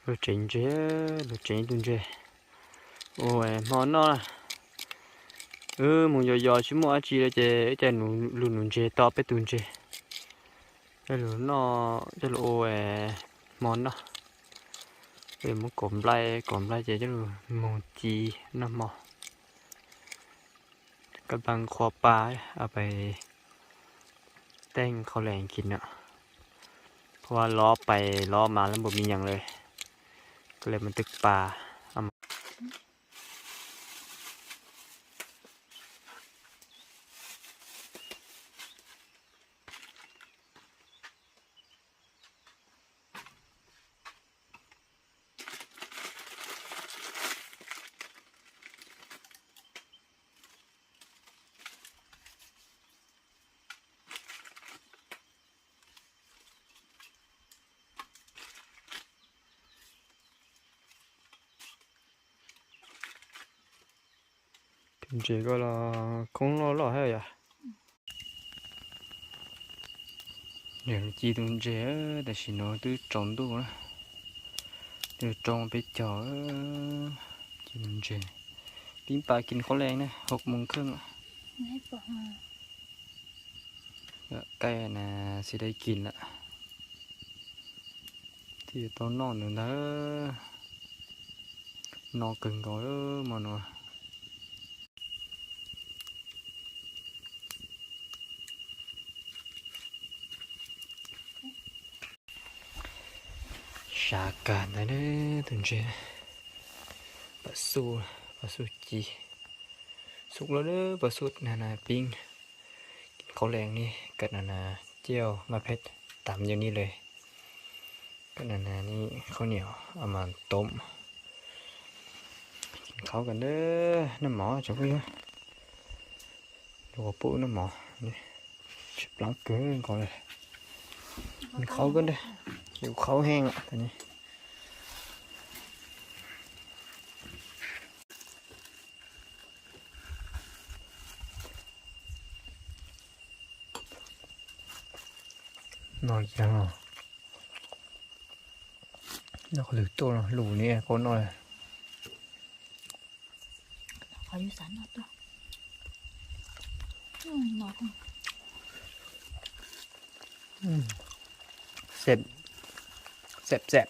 လူၸဵင်ၸဵ လူၸဵင် တူၼ်ၸဵ ဢူဝ်ႈ မေႃၼေႃႈ ဢိူဝ်ႈ မုၼ်ယေႃးယေႃး ၸူးမူႇဢႃႇၸီႇလႄႈၸႄႈ ၸႄႈၼူ လူၼူၸဵ တေႃႇပႅတ်ႈတူၼ်ၸႄ ၸႄႈလူၼေႃႈ ၸႄႈလူ ဢူဝ်ႈ မေႃၼေႃႈ ဢိူဝ်ႈ မုၼ်ၵူမ်လႆႈ ၵူမ်လႆႈၸႄႈ ၸႄႈလူ မူႇၸီႇၼေႃႈ မေႃ ກຳລັງຄົວປາ ເອົາໄປແຕ່ງເຂົ້າແລງກິນເນາະ ເພາະວ່າລໍ້ໄປລໍ້ມາແລ້ວບໍ່ມີຫຍັງເລີຍ ກໍເລີຍມາຕຶກປາ ເອົາມາ ເປັນເຈກໍລະຄົງລໍໆໃຫ້ຢາ ດຽວຈີ່ຕຸນເຈ ແຕ່ຊິນອນຕື່ນຈອງດູນະ ດຽວຈອງໄປເຈາະ ຈີ່ຕຸນເຈ ປີ້ງປາກິນເຂົ້າແລງນະ ຫົກໂມງເຄິ່ງລະ ໃກ້ນະ ຊິໄດ້ກິນລະ ທີ່ຕ້ອງນອນເດີ ນອນເກີນກ່ອນເດີ ມານອນ ສາການໄດ້ເດີ ຕຸນເຈ ປາຊູ ປາຊູຈີ່ ສຸກແລ້ວເດີ ປາຊູນານາປີ້ງ ກິນເຂົ້າແລງນີ້ກັບນານາ ແຈ່ວໝາກເຜັດ ຕຳຢູ່ນີ້ເລີຍ ກັບນານານີ້ ເຂົ້າໜຽວເອົາມາຕົ້ມ ກິນເຂົ້າກັນເດີ ນ້ຳໝໍ ເຈົ້າຜູ້ ດູວ່າປຸນ້ຳໝໍນີ້ ຊິບລັງເກີນກ່ອນເລີຍ ກິນເຂົ້າກັນເດີ ຫິວເຂົ້າແຮງລະຕອນນີ້ ນອນຍັງ ດອກຫຼືໂຕເນາະ ຫຼູນີ້ໂຄດນ້ອຍ ຂໍຢູ່ສານນອນຕົວະ ອືມ ນອນ ອືມ ແຊບ ແຊບ